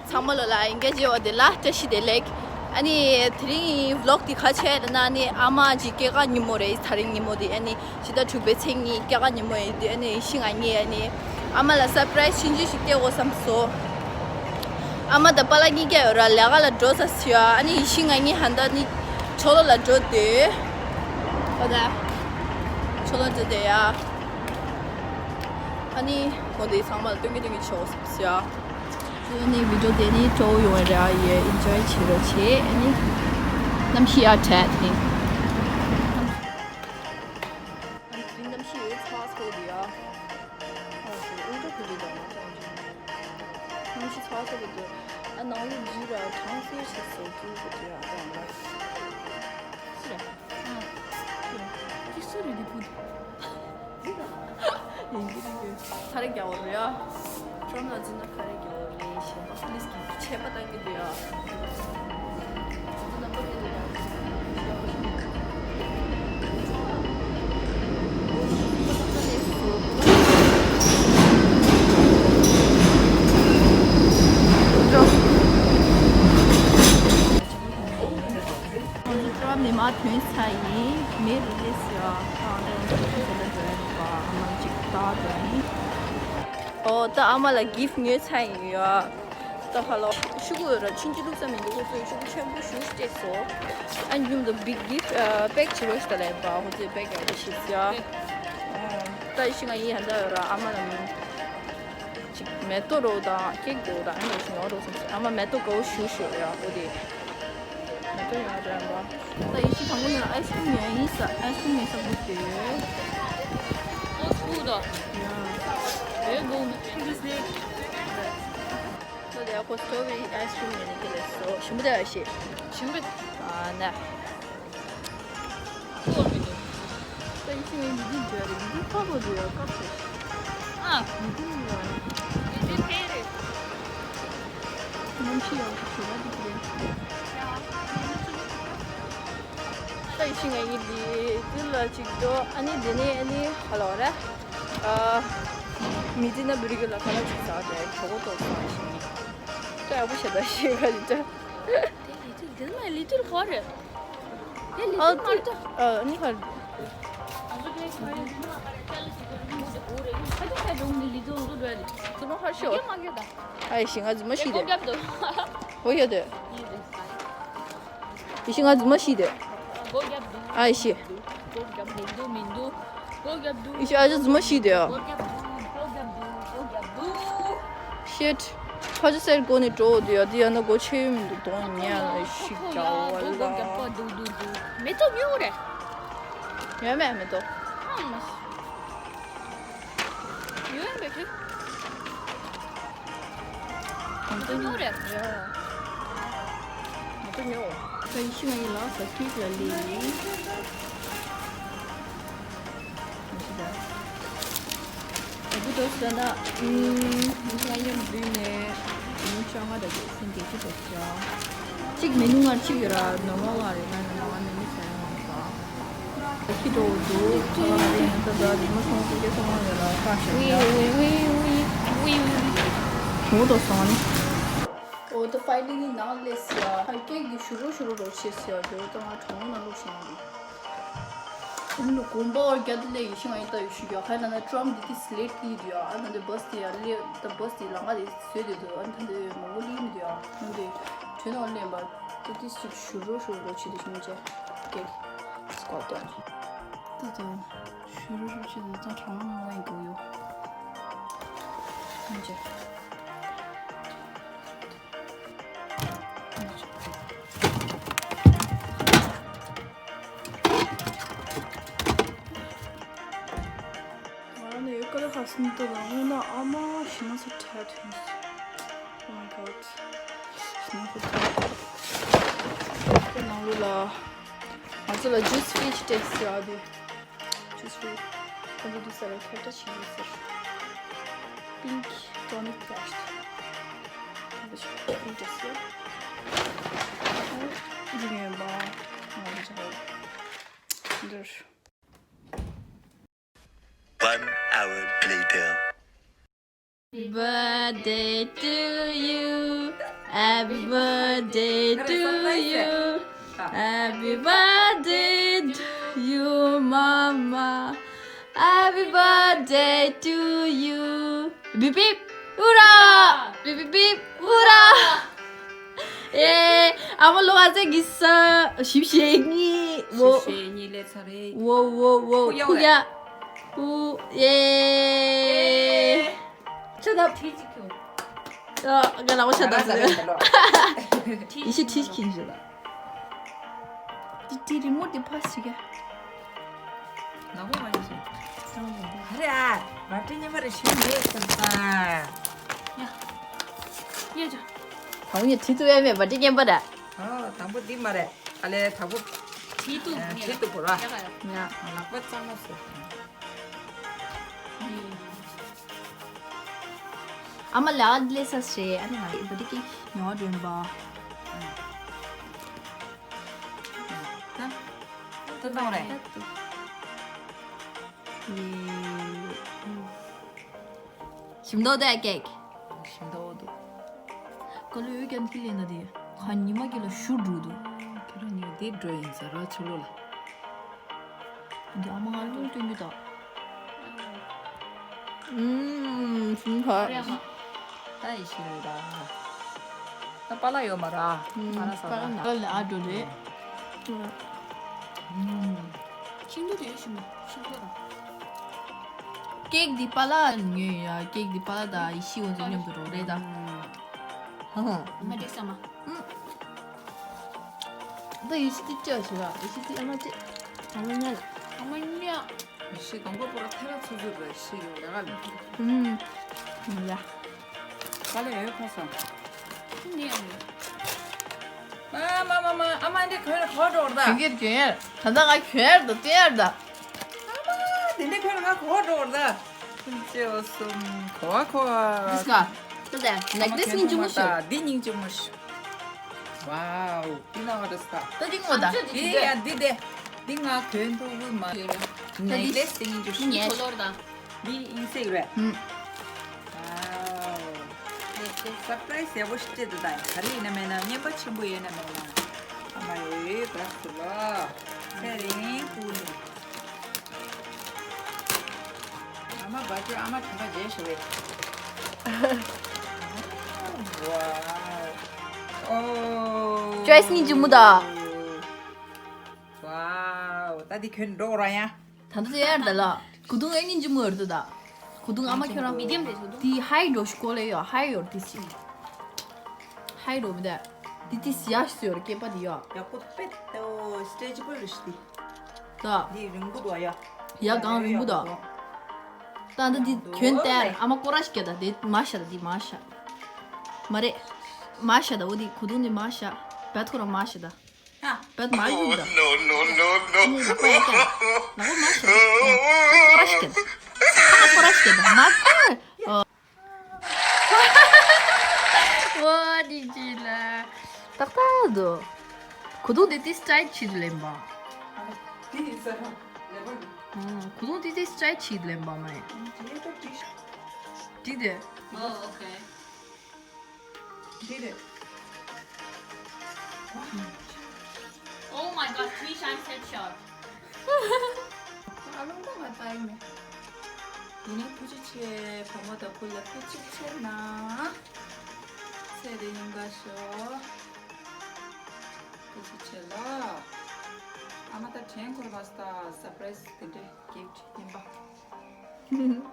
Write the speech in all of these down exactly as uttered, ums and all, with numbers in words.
ཚང་མ་ལོ་ལ་ཡིན་གྱི་བརྗེ་བ་དེ་ལ་བཀྲ་ཤིས་བདེ་ལེགས། ཨ་ནི་དེ་རིང་ཝི་ལོག་དེ་ག་ཆེ་རེད་ན། ཨ་ནི་ཨ་མ་གི་སྐྱེས་སྐར་ཉིན་མོ་རེད། དེ་རིང་ཉིན་མོ་དེ་ཨ་ནི་ཕྱི་ཟླ་དྲུག་པའི་ཚེས་གཉིས་སྐྱེས་སྐར་ཉིན་མོ་ཡིན་དུས། ཨ་ནི་ཡེ་ཤེས་ང་གཉིས་ཨ་ནི་ཨ་མ་ལ་སར་པ་རའི་སི་ཆུང་ཆུང་ཞིག་སྟེར་དགོས་བསམ་སོང་། ཨ་མ་དང་པཱ་ལགས་གཉིས་ཀ་ཡོད་ར་ལས་ཀ་ལ་འགྲོ་ས་ཟེར་ཡ། ཨ་ནི་ཡེ་ཤེས་ང་གཉིས་ཧན་ད་ནི་ཆོ་ལོ་ལ་འགྲོ་དེ། ཨོ་ད་ཆོ་ལོ་འགྲོ་དེ་ཡ། ཨ་ནི་འོ་དེ་ཚང་མ་ལ་སྟོན་གྱི་སྟོན་གྱི་ཆོག་ཟེར་ཡ། ཨ་ནི་བི་ཌིའོ་དེ་ནི་སྤྲོ་བོ་ཡོང་བའི་རེད། ཨ་ཡེ་ཨེན་ཇོའི་བྱེད་རོགས་བྱེད། ཨ་ནི་གནམ་གཤིས་ཡག་དྲག་དེ། ཨ་ནི་གནམ་གཤིས་ཡོད་ཚ་སོ་དེ་ཡ། ཨ་ཞེ་ཨུ་ཏུ་ཕི་ལི་དང་མ་ཚང་ཅིང་། གནམ་གཤིས་ཚ་སོ་གི་དེ། ཨ་ནང་ལོ་རྒྱུས་ར་གྲང་སེ་ཆེ་སོ་ཀྱུ་གི་དེ་ཡ་དང་མ། སུ་རེད། ཨ། ཁྱི་སུ་རེད་འདི་བུ། ཡིན་གྱི་རེད། ཁ་རེ་རྒྱག་འོ་རེད་ཡ། ཁྲོམ་ལ་འཛུལ་ན་ཁ་རེ་རྒྱག་འོ་རེད། གཞན་པ་པུ་ལིས་ཀྱིས་ཆད་པ་བཏང་གི་འདུག་ཡ། འཛུལ་ན་པུ་ལིས་ཀྱིས། ང་ཚོ་ཀྲོབ་ནས་མར་ཐོན་ཚར་ཡིན། མེ་རི་ལེ་སི་ཡ། ད་ང་ཚོ་ཚོ་ཚོ་ལ་འགྲོ་ཡ་འདུག་པ། ཨ་མ་གཅིག་ལྟ་འགྲོ་ཡིན། ཨོ་ད་ཨ་མ་ལ་གིཕ་ཉོས་ཚར་ཡིན་ཡ། ད་ཧ་ལོ། ཤོག་གུ་ཡོད་ར་ཕྱིན་ཅི་ལུགས་ས་མི་འདུག་ཁོ་ཚོས་ཤོག་གུ་ཆེན་པོ་ཞུ་སྤྲད་སོང་། ཨ་ཉུང་དུ་བིག་གིཕ་པེག་བྱེད་རོགས་ཞུ་ད་ལས་པ། ཁོ་ཚོས་པེག་ཡག་པོ་བྱེད་ཟེར་ཡ། ད་ཤི་ང་ཡིན་ཧན་ད་ཡོད་ར་ཨ་མ་ལ་མིན། ཅིག་མེ་ཏོག་རོ་དང་ཀེག་རོ་དང་ཨ་ནི་ཞིག་ཡོང་རོགས་སོང་ཟེར། ཨ་མ་མེ་ཏོག་དགའ་བོ་ཞུ་ཞུ་ཡ་ཨོ་དེ། མེ་ཏོག་ཡོང་རེད་པ། ད་ཡེ་ཤེས་དང་པོ་ནས་ཨའི་སི་ཁི་རིམ་ཡང་ཡིན་ས། ཨའི་སི་ཁི་རིམ་ཡིན་ས་བུ་དེ། ཨོ་སྐུ་དང་། ཡ། ཨེ་གོ་མི་ཏིག་ཏིག་སི་ནེག་ད་དེ་ཨ་ཁོ་སི་ཊོ་བེ་རི་ཨའི་སི་ཁི་རིམ་ཡིན་ནི་ཀི་ལེ་སོ་ཞིམ་པོ་དེ་ཨ་ཤེས། ཞིམ་པོ། ཨ་ན། ཁོ་མི་འདུག་ད་ཡེ་ཤེས་ངའི་མི་འདི་འཇོག་རེད། མི་འདི་ཁ་པོ་འདུག་ཡ། ཁ་པོ། ཨ། མི་འདི་ནི་ཡ། མི་འདི་ཕེ་རེད། གནམ་གཤིས་ཡག་པོ་ཞེ་དྲག་འདུག་རེད། ད་ཡེ་ཤེས་ངའི་འདི་འདི་ལ་ཅིག་འགྲོ། ཨ་ནི་འདི་ནས་ཨ་ནི་ཧ་ལོ་ར། ཨ། མི་འདི་ན་བི་རི་གི་ལ་ཁ་ལ་ཅིག་ཟ་དེ་གྲོགས་པོ་ཏོག་ཙམ་ཞིག་ད་ཡག་པོ་ཞེ་དྲག་ཤེས་ག་ལི་ཏྲ། དེ་ལི་ཏིལ་དེ་ན་ལི་ཏིལ་ག་རེད། དེ་ལི་ཨ་ཏིལ་མ་རེད། ཨ་ནི་ག་རེད། ཨ་ཡེ་ཤེས་ང་རྫུན་མ་ཤེས་དེ། ཨོ་ཡོད་དེ། ཡེ་ཤེས་ང་རྫུན་མ་ཤེས་དེ། ཨ་ཡེ་ཤེས། ཨེ་ཤི་ཨ་ཅག་རྫུན་མ་ཤེས་དེ་ཨ། ཤེད། ཕ་ཆུ་སེར་གོ་ནས་འགྲོ་འོ་དེ་ཡ། དེ་ཡ་ན་གོ་ཆེ་ཡོད་མི་འདུག་དོང་ཉལ་ལ་ཤི་རྒྱ་བ་ལ། མེ་ཏོག་ཉོ་རེད། ཡོད་མེད་མེ་ཏོག་ཡོད་མེད་ཀི། ང་ཚོ་ཉོ་རེད། ཡ། ང་ཚོ་ཉོ། ད་ཡེ་ཤེས་ང་ཡི་ལ་ས་ཁྱི་ལ་ལི་ཡི། ང་ཚོ་ད། ད་བུ་དོ་ས་ན། ཨུམ། ང་ཡང་བུད་ནས། ཉིན་བཅོ་ལྔ་དང་བརྒྱད་ཚེས་བརྒྱད་ཅུ་དང་བཅུ། གཅིག་མེ་ནུ་ང་གཅིག་ཡོད་ར་ནོར་མ་ལ་རེད། ད་ནོར་མ་ལ་མེ་ནུ་ཟ་ཡང་ང་ཟ། ཁྱི་འགྲོ་འདུག་ཁ་ལག་དེ་ཡང་ད་ད་རི་མོ་སོང་ཚེ་སྐྱེ་སོང་བ་ཡོད་ལ་ཁ་ཤས་ཡ། ངོ་དོ་སོང་ནི། འོ་ད་ཕའི་ནལ་ལི་ནང་སླེབས་ཟེར་ཡ། ཧ་ཀེག་འདི་ཞུ་རོགས་ཞུ་རོགས་རོགས་བྱེད་ཟེར་ཡ། འདི་འོ་ད་ང་གྲང་མོ་ནང་བླུགས་སོང་ནི། ཨ་ནི་དགོན་པ་བར་རྒྱ་དེ་སླེབས་ཡེ་ཤེས་ང་ཡི་ལྟ་ཡོད་ཞུ་རྒྱ། ཧ་ལ་ན་ཀྲམ་འདི་དེ་སི་ལེ་ཊི་ལི་འདུག་ཡ། ཨ་ད་འདི་བྷ་སི་དེ་ཡ་སླེབས། ད་བྷ་སི་དེ་ལམ་ཁ་དེ་བཟོས་བསྡད་འདུག་ཨ་ད་འདི་མང་པོ་སླེབས་མི་འདུག་ཡ། ཨ་ད་དྲན་ནང་སླེབས་པ། ཏོ་ཏི་སི་ཞུ་རོགས་ཞུ་རོགས་བྱེད་དུ་ཞུ་མི་བྱེད། ཀེ། སྐོར་ཏོ། ཏོ་ཏོ། ཞུ་རོགས་ཞུ་བྱེད་དུ་ཙང་གྲང་མོ་མོ་ཡིན་གོ་ཡོ། མི་བྱེད། ང་རང་ནས་ཡོད་ཀ་ལ་ཁ་སིན་ཏོ་ལ་དངོས་གནས་ཨ་མ་ཞི་མ་སུ་ཁྲལ་ཐོན། Oh my god. ཞི་མ་སུ་ཁྲལ། ཁོ་ནང་ལོགས་ལ་ང་ཚོ་ལ་ཇུས་ཕི་ཞིག་སྤྲད་ཟེར་ཨ་དེ། ཇུས་ཕི། ཁོ་ཚོ་འདུག་ས་ལ་ཁྱབ་བསྒྲགས་བྱེད་ཡོད་ཟེར། Pink tonic flash. ཁོ་ཚོ་ཞིག་པིང་ཀི་ཟེར། འདི་ངན་པ། ང་ཚོ་འདིར། One hour later. Birthday to you. Happy birthday to you. Happy birthday to you, mama. Happy birthday to you. Beep beep. Hoorah! Beep beep beep. Hoorah! ཨེ། ཨ་མ་ལོ་ཨ་ཙེ་གི་ས་ཞིབ་ཞེ་གཉིས། ཝོ། ཞིབ་ཞེ་གཉིས་ལས་ཚར་རེད། ཝོ་ཝོ་ཝོ། ཕུ་ཡ། ཕུ་ཡ། ཕུ་ཡེ། ཆ་ད། ཁྲིད་ཅིག་ཁྱོད། ཨ། ང་ལ་ཝ་ཆ་ད་ཟེར། ཡེ་ཤེས་ཁྲིད་ཁྱིན་ཞིག་ལ། ཏི་ཏི་རི་མོ་ཏི་ཕ་ཞིག་ག་ནག་པོ་མ་ཡིན་ཞིག་ཧ་རེ་ཨ། བ་ཏི་ཉི་མ་རེ་ཞིག་མེད་ཀྱང་ས། ཡ། ཡ་ཅོ། དང་པོ་ཡ་ཁྲིད་ཐུབ་ཡ་མེད་བ་ཏི་ཉན་པ་ར། ཨོ། དང་པོ་འདི་མ་རེད། ཨ་ལས། དང་པོ། ཁྲིད་དུ། ཨ། ཁྲིད་དུ་བོར་བ། ཡ། ལག་པ་གཙང་མ་བཟོས། ཨ་མ་ལགས་ལས་ས་ཞེས། ཨ་ནི་ང་བ་ཏི་ཀེག་ཉོ་བ་འདྲེན་པ། ད་ད་བཏང་རེད། ཡེ། ཞིམ་མདོག་དེ་ཀེག་ཞིམ་མདོག་འདུག་ཀ་ལོ་ཡོད་ཀྱང་ཐིག་ལེ་ན་དེ་ཁ་ཉི་མ་གི་ལ་ཤུར་འགྲོ་འདུག་ཁྱོད་རང་ཉོ་དེ་འགྲོ་ཡིན་ཟེར་ར་ཆུ་ལོ་ལ། འདི་ཨ་མ་ང་ལུང་སྟོན་རྒྱུ་དང་། ཨུམ། ཞིམ་ཁ། ད་ཡི་ཤི་རེད་ད། ད་པཱ་ལགས་ཡོད་མ་ར། ཨུམ། པཱ་ལགས་ཟ་པཱ་ལགས་ར། ན་ཨ་འགྲོ་རེད། ཨུམ། ཤིང་ཏོག་དེ་ཡོད་ཤིང་ཏོག་ཤིང་ཏོག་དང་། ཀེག་འདི་པཱ་ལགས་ཉོས་ཡོད་ཡ། ཀེག་འདི་པཱ་ལགས་དང་ཡེ་ཤེས་འོ་ཚོ་མཉམ་དུ་འགྲོ་རེད་ད། ཧ་ཧ། མ་འགྲིག་ས་མ། ཨུམ། ད་ཡེ་ཤེས་འདི་སྤྲད་ཞིག་ལ། ཡེ་ཤེས་འདི་ཨ་མ་སྤྲད། ཨ་མ་ཉལ། ཨ་མ་ཉལ། ཡེ་ཤེས་གང་པོ་པོ་ར་ཐེ་ར་ཚུ་ཚུ་རེད་ཤི་ཡོད་ལ་ག་ལ། ཨུམ། ཡ། ག་ལ་ཡོད་ཁ་སང་། ནི་ཨ་ནི། མ་མ་མ་མ། ཨ་མ་འདི་གོན་ལ་གོ་འགྲོ་བར་ད། གྱོན་གྱི་གྱོན་ཡར། ད་ལྟ་ང་གྱོན་ཡར་ད་སྟོན་ཡར་ད། ཨ་མ་འདི་འདྲ་གོན་ལ་ང་གོ་འགྲོ་བར་ད། ཅེའོ་སུམ་གོ་བ་གོ་བ། This guy. ད་དེ་ནེག་ལེས་སྙིང་རྗེ་མོ་ཞིག་འདི་སྙིང་རྗེ་མོ་ཞིག་ཝའོ། འདི་ན་བ་རེ་སྟ། ད་འདི་ངོ་ད། འདི་ཡ་འདི་དེ། འདི་ང་གོན་ཐུབ་ཀྱི་མ་རེད། ད་ནེག་ལེས་སྙིང་རྗེ་མོ་ཞིག་ངའི་ཐོ་ལོར་ད། འདི་ཨིན་སེག་རེད། ཧུམ། ཝའོ། སར་པ་རའི་སི་ཡག་པོ་ཞིག་སྤྲད་འདུག་ད་ག་རེ་ཡིན་ན་མེད་ན་རྔན་པ་ཆེན་པོ་ཡོད་ན་མེད་ན། ཨ་མ་ཡོད་ཡོད་དགའ་སུ་ལ། ཚེ་རིང་སྤུན་ནི། ཨ་མ་བ་ཅོ་ཨ་མ་དྲན་པ་བརྗེད་ཤོར་བས། ཝའོ། ཨོ། ཅོའི་སྙིང་རྗེ་མོ་ད། ཝའོ། ད་འདི་གྱོན་འགྲོ་ར་ཡ། ད་ལྟ་ཡར་ད་ལ། གོས་ཐུང་ཨེ་སྙིང་རྗེ་མོ་ཡོད་དོ་ད། གོས་ཐུང་ཨ་མ་ཁྱོད་རང་། མི་ཌི་ཡམ་རེད་གོས་ཐུང་། དེ་ཧའི་འགྲོ་ཤི་ཀོ་ལེ་ཡོད། ཧའི་ཡོད་དེ་སི། ཧའི་འགྲོ་མི་ད། དེ་དེ་སི་ཡ་ཤི་ཡོད་སྐེད་པ་དེ་ཡོད། ཡག་པོ་དཔེ་ཏོ་སི་ཊེ་ཅི་བལ་རེད་ཤི་དེ། ད། འདི་རིང་པོ་འདུག་ཡ། ཡ་གང་རིང་པོ་ད། ད་ད་འདི་གྱོན་ཏེར་ཨ་མ་ཀོ་ར་ཤི་ཀྱ་ད་དེ་མ་ཤ་ད་དེ་མ་ཤ། མ་རེད། མ་ཤ་ད་འོ་དེ་གོས་ཐུང་དེ་མ་ཤ། བད་ཁོ་རང་མ་ཤ་ད། བད་མ་ཡུག་ད། No, no, no, no. ནི་ད་ཁོ་ཡ་ཀྱ། ན་ཁོ་མ་ཤ་ད། ཀོ་ར་ཤི་ཀྱ་ད། ཀོ་ར་ཤི་ཀྱ་ད་མ་ཀོ། ཝ་དི་ཇི་ལ། ཏག་ཏག་དོ། གོས་ཐུང་དེ་དེ་སི་ཊེ་ཅི་ཆི་ལེན་པ། དེ་ཡིན་ས་ར་ལེ་བ་གི། གོས་ཐུང་དེ་དེ་སི་ཊེ་ཅི་ཆི་ལེན་པ་མ་ཡིན། དེ་ད་དྲི་ཤ། དྲི་དེ། Oh, okay. དེ་རེད། Oh my God, three times headshot. ཨ་ལོང་ད་ང་ལྟ་ཡི་མེད། ཡིན་ནའི་ཐུགས་རྗེ་ཆེ། བུ་མོ་དང་བུ་ལ་ཐུགས་རྗེ་ཆེ་གནང་། ཚེ་རིང་དགའ་ཤོག་ཐུགས་རྗེ་ཆེ་ལ། ཨ་མ་ད་དྲན་འཁོར་བ་སྟ་སར་པ་རའི་སི་དེ་འདྲའི་གིཕ་ཊི་ཡིན་པ།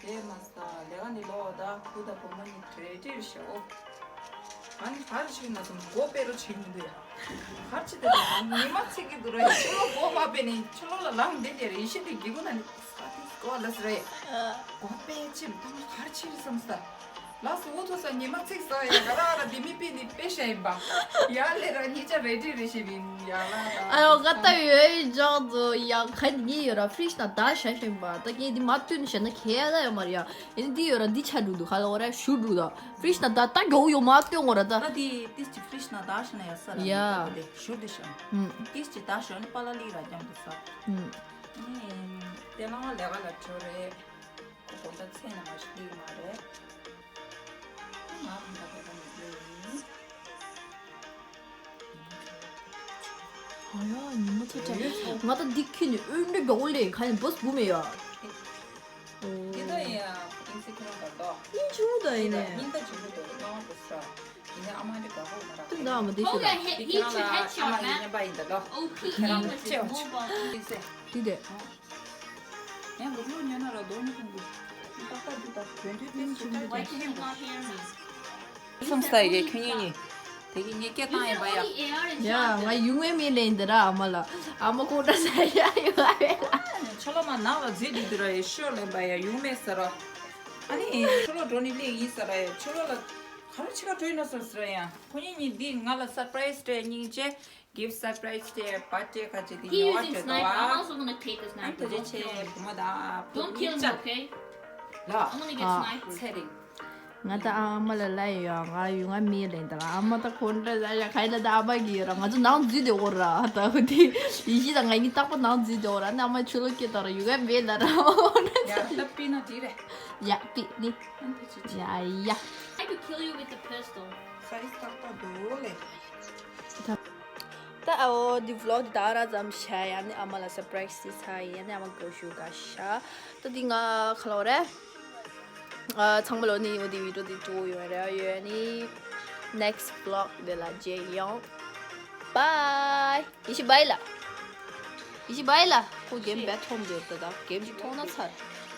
དེ་མ་ས་ལས་ཀ་འདི་ལོ་ད་བུ་དང་བུ་མོ་གཉིས་གྲོས་འདྲིར་ཤོག་ཨ་ནི་གར་ཕྱིན་ན་སོང་མགོ་དཔེ་རུ་ཕྱིན་མི་འདུག་ཡ། གར་ཕྱི་དེ་ཉི་མ་ཚིག་གི་འདུག་ར་ཡ། ཕྱི་ལོགས་མགོ་མ་དཔེ་ནས་ཕྱི་ལོགས་ལ་ལངས་བསྡད་དེ་རེ་ཤི་དེ་གི་གུ་ན་ནི་ས་དེ་སྐོར་ལ་སི་རེ། མགོ་དཔེ་ཕྱིན་ད་གར་ཕྱིན་བསམ་ས། ལགས་སོ། འུ་ཐུག་ས་ཉི་མ་ཚིག་ས་ཡ་ག་ར་ར་དེ་མི་པི་ནི་པེ་ཤ་ཡིན་པ། ཡ་ལེ་ར་ཉི་ཆ་རེ་ཌི་རེ་ཤི་བིན་ཡ་ལ་ར། ཨ་ཡོ་ག་ཏ་ཡོད་ཇོག་ཛོ་ཡ་ཁ་ཉི་ཡོད་ར་ཕི་རིཇ་ན་ད་ཤ་ཤིན་པ་ད་ཀེ་དི་མ་ཏུན་ཤ་ན་ཁེ་ད་ཡོད་མ་ར་ཡ། ཨེ་འདི་ཡོད་ར་འདི་ཆ་འགྲུ་འདུག་ཁ་ལ་འོ་ར་ཤུ་འགྲུ་ད་ཕི་རིཇ་ན་ད་ད་གོ་ཡོ་མ་ཏུན་འོ་ར་ད། ད་དེ་ཏིས་ཅི་ཕི་རིཇ་ན་ད་ཤ་ན་ཡ་ས་ར་ཡ། ད་དེ་ཤུ་དེ་ཤ་ན་ཏིས་ཅི་ད་ཤ་ན་པ་ལ་ལི་ར་ཀྱང་དུ་ས། ཨེ་དེ་ལ་ལས་ཀ་ལ་འགྲོ་རེད། ཁོ་གོ་ད་ཚེ་ན་མ་ཤི་ལི་མ་རེད། ང་གང་ལྟར་དེ་ལ་མི་འགྲོ་ཡིན། ཨ་ཡ་ཉི་མ་ཚ་ཚ། ང་ད་འདི་ཁྱེར་ནས་ཨོན་འདྲ་མགྱོགས་ལས་ག་ནས་བོས་བུ་མེད་ཡ། འདི་ད་ཡ་ཨིན་སི་ཁྱེད་རང་ག་ད། ཉིན་ཆུང་ད་ཡིན་ནས། ཉིན་ད་ཆུང་ད་ང་བོས་ར། ཡིན་ནས་ཨ་མ་འདི་ག་བོ་མ་ར། ཏུ་ད་ཨ་མ་འདི་ཤི་ད། འདི་ཁྱེད་རང་ལ་ཨ་མ་ཡིན་ཉན་པ་ཡིན་ད་ད། ཁྱེད་རང་ལ་ཅེ་བ་ཆུ། ཨིན་སི། འདི་དེ། ཡང་ལུག་ལུག་ཉོ་ན་ར་རྡོ་ཉོ་ཁོང་གི། ཏག་ཏག་འདི་ད་དོན་དུ་ཏེ་སུ་ད་ཀྱི་ཧེ་མ། སོང་ས་ཡི་གེ་ཁྱོད་གཉིས་གཉིས། དེ་གི་ངས་སྐད་བཏང་ཡིན་པ་ཡ། ཡ་ང་ཡུང་བའི་མི་ལེན་འདི་ར་ཨ་མ་ལ། ཨ་མ་ཁོང་འདྲ་ས་ཡ་ཡུང་བའི་ལ། ཆོ་ལོ་མ་ནག་ལ་རྫི་འདི་འདི་ར་ཡ་ཤོ་ལེན་པ་ཡ་ཡུང་མེད་ས་ར། ཨ་ནི་ཆོ་ལོ་འགྲོ་ནི་ལེ་ཡིན་ས་ར་ཡ་ཆོ་ལོ་ལ། ག་ར་ཆི་ག་འགྲོ་ཡིན་ན་ས་ས་ར་ཡ། ཁོ་གཉིས་གཉིས་འདི་ང་ལ་སར་པ་རའི་སི་སྤྲད་སྙིང་རྗེ། Gift surprise day, birthday ག་ཅི་དེ་ཉེ་བ་སྤྲད་དོ་བ། I'm also gonna take this knife. ཨ་ནི་དེ་ཆེ་བུ་མོ་དང་བུ་མོ་ཅག་ལ། ཨ། ཚེ་རིང་། ང་ད་ཨ་མ་ལ་ལ་ཡོད་ང་ཡུ་ང་མི་ལེན་ད་ཨ་མ་ད་ཁོ་འདྲ་ལ་ཡ་ག་ཡི་ལ་ད་ཨ་མ་གི་ཡོད་ར། ང་ཚོ་ནང་འཛུལ་དེ་འོ་ར་ད་ཧུ་དེ་ཡི་ཤི་ད་ང་གི་རྟག་པ་ནང་འཛུལ་དེ་འོ་ར། ཨ་ནི་ཨ་མ་ཆུ་ལོ་སྐྱེ་ད་ར་ཡུ་ག་མི་ལ་ར་འོ་ན། ཡ་ད་པི་ན་དེ་རེད། ཡ་པི་ནི། ཡ་ཡ། I could kill you with a pistol. ད་ཨ་འོ་འདི་vlog འདི་ད་ར་ཙམ་བྱ་ཡ་ནི་ཨ་མ་ལ་surprise འདི་ཚ་ཡ་ནི་ཨ་མ་དགོད་ཞུ་ག་ཤ། ད་འདི་ང་ཁ་ལོ་རེད། ཨ་ཚང་མ་ལོ་ནི་འོ་འདི་video འདི་ཏུ་ཡོད་རེད་ཡོད་ནི། next vlog འདི་ལ་མཇལ་ཡོང་། bye། ཡི་ཤི་bye་ལ། ཡི་ཤི་bye་ལ། ཁོ་game་བས་ཐོམ་འདོད་ད་ད་game་ཅིག་ཐོག་ན་ཚར།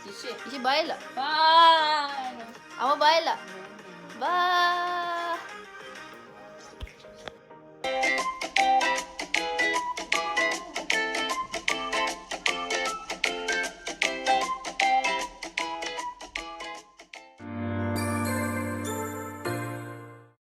ཡི་ཤི་bye་ལ། bye། ཨ་མ་bye་ལ།